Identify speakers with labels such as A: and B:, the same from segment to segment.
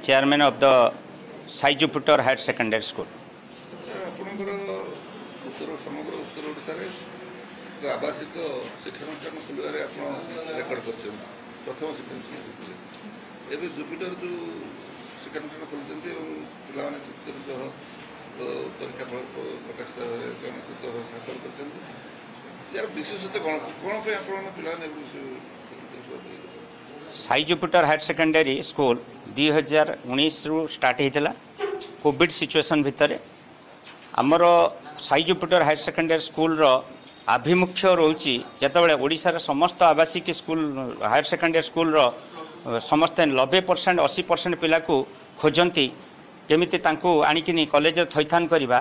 A: Chairman of the Sai Jupiter Higher Secondary School.
B: ଆଚ୍ଛା, ଆପଣଙ୍କର ଉତ୍ତର ସମଗ୍ର ଉତ୍ତର ଓଡ଼ିଶାରେ ଏକ ଆବାସିକ ଶିକ୍ଷାନୁଷ୍ଠାନ ଖୋଲିବାରେ ଆପଣ ରେକର୍ଡ଼ କରିଛନ୍ତି, ପ୍ରଥମ ଶିକ୍ଷାନୁଷ୍ଠାନ ଖୋଲିଥିଲେ। ଏବେ ଜୁପିଟର ଯେଉଁ ଶିକ୍ଷାନୁଷ୍ଠାନ ଖୋଲିଛନ୍ତି ଏବଂ ପିଲାମାନେ କୃତିତ୍ୱର ସହ ପରୀକ୍ଷା ଫଳ ପ୍ରକାଶିତ ହେବାରେ କୃତିତ୍ୱ ହାସଲ କରିଛନ୍ତି, ଏହାର ବିଶେଷତ୍ୱ କ'ଣ? କ'ଣ ପାଇଁ ଆପଣଙ୍କ ପିଲାମାନେ କୃତିତ୍ୱର ସହ ପରୀକ୍ଷା?
A: Sai Jupiter higher secondary school 2019ରୁ ଷ୍ଟାର୍ଟ ହେଇଥିଲା କୋଭିଡ଼ ସିଚୁଏସନ୍ ଭିତରେ। ଆମର ସାଇ ଜୁପିଟର ହାୟର ସେକେଣ୍ଡାରୀ ସ୍କୁଲର ଆଭିମୁଖ୍ୟ ରହୁଛି, ଯେତେବେଳେ ଓଡ଼ିଶାର ସମସ୍ତ ଆବାସିକ ସ୍କୁଲ, ହାୟର ସେକେଣ୍ଡାରୀ ସ୍କୁଲର ସମସ୍ତେ 90%, 80% ପିଲାକୁ ଖୋଜନ୍ତି କେମିତି ତାଙ୍କୁ ଆଣିକିନି କଲେଜରେ ଥଇଥାନ କରିବା,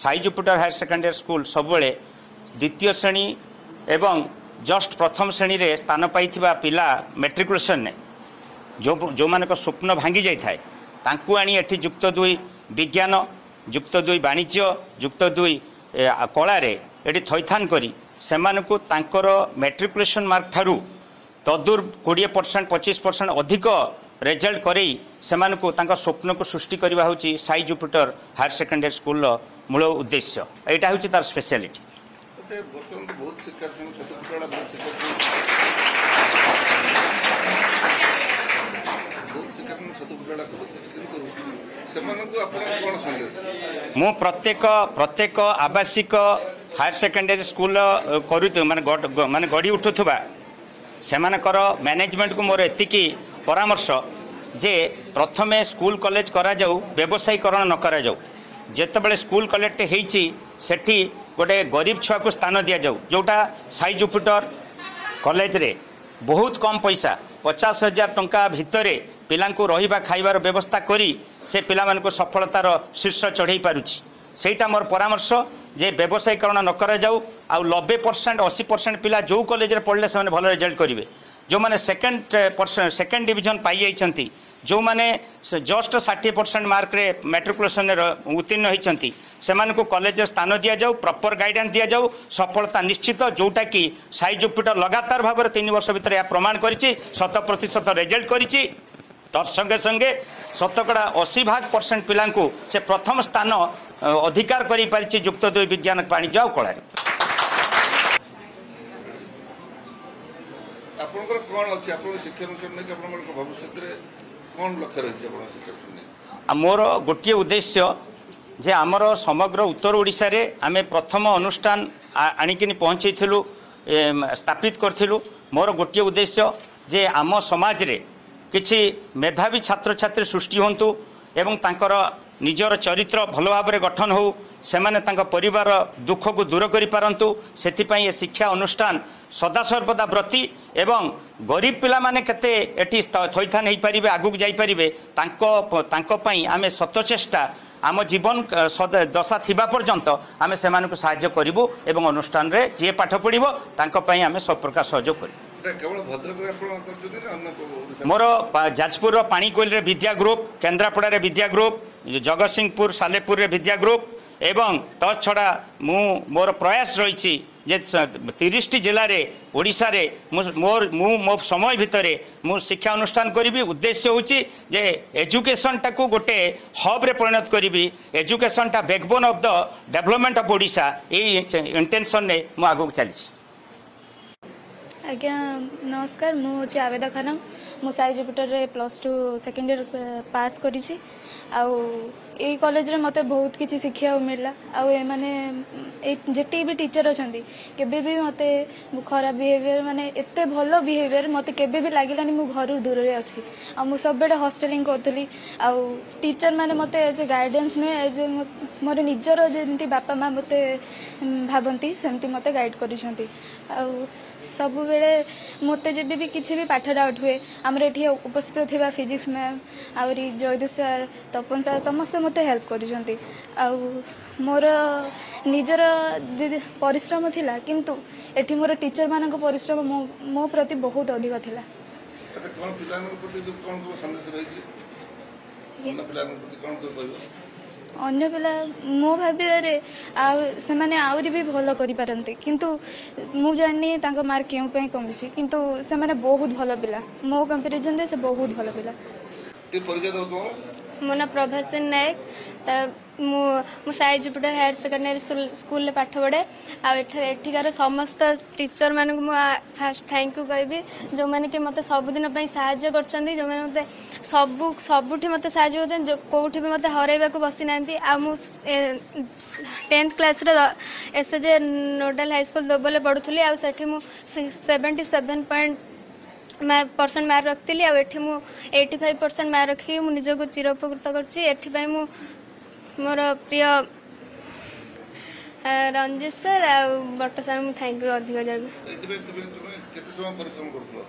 A: Sai Jupiter higher secondary school ସବୁବେଳେ ଦ୍ୱିତୀୟ ଶ୍ରେଣୀ ଏବଂ ଜଷ୍ଟ ପ୍ରଥମ ଶ୍ରେଣୀରେ ସ୍ଥାନ ପାଇଥିବା ପିଲା ମେଟ୍ରିକୁଲେସନରେ ଯେଉଁ ଯେଉଁମାନଙ୍କ ସ୍ୱପ୍ନ ଭାଙ୍ଗି ଯାଇଥାଏ, ତାଙ୍କୁ ଆଣି ଏଠି ଯୁକ୍ତ ଦୁଇ ବିଜ୍ଞାନ, ଯୁକ୍ତ ଦୁଇ ବାଣିଜ୍ୟ, ଯୁକ୍ତ ଦୁଇ କଳାରେ ଏଠି ଥଇଥାନ କରି ସେମାନଙ୍କୁ ତାଙ୍କର ମେଟ୍ରିକୁଲେସନ୍ ମାର୍କ ଠାରୁ ତଦୁର 20%, 25% ଅଧିକ ରେଜଲ୍ଟ କରେଇ ସେମାନଙ୍କୁ ତାଙ୍କ ସ୍ୱପ୍ନକୁ ସୃଷ୍ଟି କରିବା ହେଉଛି ସାଇ ଜୁପିଟର ହାୟର ସେକେଣ୍ଡାରୀ ସ୍କୁଲର ମୂଳ ଉଦ୍ଦେଶ୍ୟ। ଏଇଟା ହେଉଛି ତାର ସ୍ପେଶିଆଲିଟି।
B: ଆଚ୍ଛା, ବର୍ତ୍ତମାନ ତ ବହୁତ ଶିକ୍ଷାନୁଷ୍ଠାନ ଛତୁଫୁଟାଳା, ବହୁତ ଶିକ୍ଷାନୁଷ୍ଠାନ, ବହୁତ ଶିକ୍ଷାନୁଷ୍ଠାନ ଛତୁଫୁଟାଳା କରୁଛି, କିନ୍ତୁ ସେମାନଙ୍କୁ ଆପଣ କ'ଣ ସନ୍ଦେଶ?
A: ମୁଁ ପ୍ରତ୍ୟେକ ଆବାସିକ ହାୟର ସେକେଣ୍ଡାରୀ ସ୍କୁଲ କରୁ ମାନେ ଗଢ଼ି ଉଠୁଥିବା ସେମାନଙ୍କର ମ୍ୟାନେଜମେଣ୍ଟକୁ ମୋର ଏତିକି ପରାମର୍ଶ ଯେ ପ୍ରଥମେ ସ୍କୁଲ କଲେଜ କରାଯାଉ, ବ୍ୟବସାୟୀକରଣ ନ କରାଯାଉ। ଯେତେବେଳେ ସ୍କୁଲ କଲେଜଟେ ହେଇଛି, ସେଠି ଗୋଟେ ଗରିବ ଛୁଆକୁ ସ୍ଥାନ ଦିଆଯାଉ, ଯେଉଁଟା ସାଇ ଜୁପିଟର କଲେଜରେ ବହୁତ କମ୍ ପଇସା, 50,000 ଟଙ୍କା ଭିତରେ ପିଲାଙ୍କୁ ରହିବା ଖାଇବାର ବ୍ୟବସ୍ଥା କରି ସେ ପିଲାମାନଙ୍କୁ ସଫଳତାର ଶୀର୍ଷ ଚଢ଼େଇ ପାରୁଛି। ସେଇଟା ମୋର ପରାମର୍ଶ ଯେ ବ୍ୟବସାୟୀକରଣ ନ କରାଯାଉ। ଆଉ 90%, 80% ପିଲା ଯେଉଁ କଲେଜରେ ପଢ଼ିଲେ ସେମାନେ ଭଲ ରେଜଲ୍ଟ କରିବେ। ଯେଉଁମାନେ ସେକେଣ୍ଡ ଡିଭିଜନ୍ ପାଇଯାଇଛନ୍ତି, ଯେଉଁମାନେ ଜଷ୍ଟ 60% ମାର୍କରେ ମେଟ୍ରିକୁଲେସନରେ ଉତ୍ତୀର୍ଣ୍ଣ ହୋଇଛନ୍ତି, ସେମାନଙ୍କୁ କଲେଜରେ ସ୍ଥାନ ଦିଆଯାଉ, ପ୍ରପର ଗାଇଡାନ୍ସ ଦିଆଯାଉ, ସଫଳତା ନିଶ୍ଚିତ। ଯେଉଁଟାକି ସାଇ ଜୁପିଟର ଲଗାତାର ଭାବରେ 3 ବର୍ଷ ଭିତରେ ଏହା ପ୍ରମାଣ କରିଛି, 100% ରେଜଲ୍ଟ କରିଛି। ତତ୍ ସଙ୍ଗେ ସଙ୍ଗେ ଶତକଡ଼ା 80 ଭାଗ ପରସେଣ୍ଟ ପିଲାଙ୍କୁ ସେ ପ୍ରଥମ ସ୍ଥାନ ଅଧିକାର କରିପାରିଛି ଯୁକ୍ତ ଦୁଇ ବିଜ୍ଞାନ, ବାଣିଜ୍ୟ ଆଉ କଳାରେ।
B: ଆପଣଙ୍କର କ'ଣ ଅଛି ଆପଣଙ୍କ ଶିକ୍ଷାନୁଷ୍ଠାନ ନେଇକି? ଆପଣଙ୍କର ଭବିଷ୍ୟତରେ କ'ଣ ଲକ୍ଷ୍ୟ ରହିଛି ଆପଣଙ୍କ ଶିକ୍ଷାନୁଷ୍ଠାନ ନେଇକି?
A: ମୋର ଗୋଟିଏ ଉଦ୍ଦେଶ୍ୟ ଯେ ଆମର ସମଗ୍ର ଉତ୍ତର ଓଡ଼ିଶାରେ ଆମେ ପ୍ରଥମ ଅନୁଷ୍ଠାନ ଆଣିକିନି ପହଞ୍ଚେଇଥିଲୁ, ସ୍ଥାପିତ କରିଥିଲୁ। ମୋର ଗୋଟିଏ ଉଦ୍ଦେଶ୍ୟ ଯେ ଆମ ସମାଜରେ କିଛି ମେଧାବୀ ଛାତ୍ରଛାତ୍ରୀ ସୃଷ୍ଟି ହୁଅନ୍ତୁ ଏବଂ ତାଙ୍କର ନିଜର ଚରିତ୍ର ଭଲ ଭାବରେ ଗଠନ ହେଉ, ସେମାନେ ତାଙ୍କ ପରିବାର ଦୁଃଖକୁ ଦୂର କରିପାରନ୍ତୁ। ସେଥିପାଇଁ ଏ ଶିକ୍ଷା ଅନୁଷ୍ଠାନ ସଦାସର୍ବଦା ବ୍ରତୀ ଏବଂ ଗରିବ ପିଲାମାନେ କେତେ ଏଠି ଥଇଥାନ ହେଇପାରିବେ, ଆଗକୁ ଯାଇପାରିବେ, ତାଙ୍କ ପାଇଁ ଆମେ ସତଚେଷ୍ଟା, ଆମ ଜୀବନ ଦଶା ଥିବା ପର୍ଯ୍ୟନ୍ତ ଆମେ ସେମାନଙ୍କୁ ସାହାଯ୍ୟ କରିବୁ ଏବଂ ଅନୁଷ୍ଠାନରେ ଯିଏ ପାଠ ପଢ଼ିବ ତାଙ୍କ ପାଇଁ ଆମେ ସବୁ ପ୍ରକାର ସହଯୋଗ କରିବୁ।
B: କେବଳ ଭଦ୍ରକରେ ଆପଣ କରୁଛନ୍ତି ନା ଅନ୍ୟ ଓଡ଼ିଶା?
A: ମୋର ଯାଜପୁରର ପାଣିକୋଇଲିରେ ବିଦ୍ୟା ଗ୍ରୁପ୍, କେନ୍ଦ୍ରାପଡ଼ାରେ ବିଦ୍ୟା ଗ୍ରୁପ୍, ଜଗତସିଂହପୁର ସାଲେପୁରରେ ବିଦ୍ୟା ଗ୍ରୁପ୍ ଏବଂ ତତ୍ଛଡ଼ା ମୁଁ ମୋର ପ୍ରୟାସ ରହିଛି ଯେ 30ଟି ଜିଲ୍ଲାରେ ଓଡ଼ିଶାରେ ମୁଁ ମୋର ମୁଁ ମୋ ସମୟ ଭିତରେ ମୁଁ ଶିକ୍ଷା ଅନୁଷ୍ଠାନ କରିବି। ଉଦ୍ଦେଶ୍ୟ ହେଉଛି ଯେ ଏଜୁକେସନଟାକୁ ଗୋଟେ ହବ୍ରେ ପରିଣତ କରିବି। ଏଜୁକେସନଟା backbone of the development of Odisha, ଏଇ ଇଣ୍ଟେନସନରେ ମୁଁ ଆଗକୁ ଚାଲିଛି।
C: ଆଜ୍ଞା ନମସ୍କାର, ମୁଁ ହେଉଛି ଆବେଦା ଖାନମ। ମୁଁ ସାଇ ଜୁପିଟରରେ +2 ସେକେଣ୍ଡ ଇୟର୍ ପାସ୍ କରିଛି ଆଉ ଏଇ କଲେଜରେ ମୋତେ ବହୁତ କିଛି ଶିଖିବାକୁ ମିଳିଲା। ଆଉ ଏମାନେ ଏଇ ଯେତିକି ବି ଟିଚର୍ ଅଛନ୍ତି, କେବେ ବି ମୋତେ ଖରାପ ବିହେଭିଅର୍, ମାନେ ଏତେ ଭଲ ବିହେଭିଅର୍, ମୋତେ କେବେ ବି ଲାଗିଲାନି ମୁଁ ଘରୁ ଦୂରରେ ଅଛି। ଆଉ ମୁଁ ସବୁବେଳେ ହଷ୍ଟେଲିଂ କରୁଥିଲି ଆଉ ଟିଚର୍ ମାନେ ମୋତେ ଏଜ୍ ଏ ଗାଇଡ଼ାନ୍ସ ନୁହେଁ, ଏଜ୍ ଏ ମୋର ନିଜର ଯେମିତି ବାପା ମା' ମୋତେ ଭାବନ୍ତି, ସେମିତି ମୋତେ ଗାଇଡ଼ କରିଛନ୍ତି। ଆଉ ସବୁବେଳେ ମୋତେ ଯେବେ ବି କିଛି ବି ପାଠ ଡାଉଟ୍ ହୁଏ, ଆମର ଏଠି ଉପସ୍ଥିତ ଥିବା ଫିଜିକ୍ସ ମ୍ୟାମ୍, ଆହୁରି ଜୟଦେବ ସାର୍, ତପନ ସାର୍, ସମସ୍ତେ ମୋତେ ହେଲ୍ପ କରିଛନ୍ତି। ଆଉ ମୋର ନିଜର ଯଦି ପରିଶ୍ରମ ଥିଲା, କିନ୍ତୁ ଏଠି ମୋର ଟିଚର୍ମାନଙ୍କ ପରିଶ୍ରମ ମୋ ପ୍ରତି ବହୁତ ଅଧିକ ଥିଲା।
B: ଆଚ୍ଛା, କ'ଣ ପିଲାଙ୍କ ପ୍ରତି ଯୋଉ କ'ଣ ସବୁ ସନ୍ଦେଶ ରହିଛି? ଅନ୍ୟ ପିଲାଙ୍କ ପ୍ରତି କ'ଣ ସବୁ କହିବ?
C: ଅନ୍ୟ ପିଲା ମୋ ଭାବିବାରେ ଆଉ ସେମାନେ ଆହୁରି ବି ଭଲ କରିପାରନ୍ତି, କିନ୍ତୁ ମୁଁ ଜାଣିନି ତାଙ୍କ ମାର୍କ କେଉଁ ପାଇଁ କମିଛି, କିନ୍ତୁ ସେମାନେ ବହୁତ ଭଲ ପିଲା। ମୋ କମ୍ପାରିଜନରେ ସେ ବହୁତ ଭଲ ପିଲା।
B: ଟିକେ ପରିଚୟ ଦେବ ତୁମର।
D: ମୋ ନାଁ ପ୍ରଭାସିନ ନାୟକ। ତା ମୁଁ ସାଇ ଜୁପିଟର ହାୟର ସେକେଣ୍ଡାରୀ ସ୍କୁଲରେ ପାଠ ପଢ଼େ। ଆଉ ଏଠିକାର ସମସ୍ତ ଟିଚରମାନଙ୍କୁ ମୁଁ ଫାଷ୍ଟ thank you କହିବି, ଯେଉଁମାନେ କି ମୋତେ ସବୁଦିନ ପାଇଁ ସାହାଯ୍ୟ କରିଛନ୍ତି, ଯେଉଁମାନେ ମୋତେ ସବୁଠି ମୋତେ ସାହାଯ୍ୟ କରୁଛନ୍ତି, କେଉଁଠି ବି ମୋତେ ହରାଇବାକୁ ବସିନାହାନ୍ତି। ଆଉ ମୁଁ 10th କ୍ଲାସ୍ରେ S J nodal high school ଦୋବଲରେ ପଢ଼ୁଥିଲି, ଆଉ ସେଠି ମୁଁ 77 ପଏଣ୍ଟ ପରସେଣ୍ଟ ମାର୍କ ରଖିଥିଲି। ଆଉ ଏଠି ମୁଁ 85% ମାର୍କ ରଖିକି ମୁଁ ନିଜକୁ ଚିରଉପକୃତ କରୁଛି। ଏଥିପାଇଁ ମୁଁ ମୋର ପ୍ରିୟ ରଞ୍ଜିତ ସାର୍ ଆଉ ବଟ ସାର୍ ମୁଁ thank you ଅଧିକ ଦେବି।
B: ଏଥିପାଇଁ ତୁମେ କେତେ ସମୟ ପରିଶ୍ରମ କରୁଥିଲ?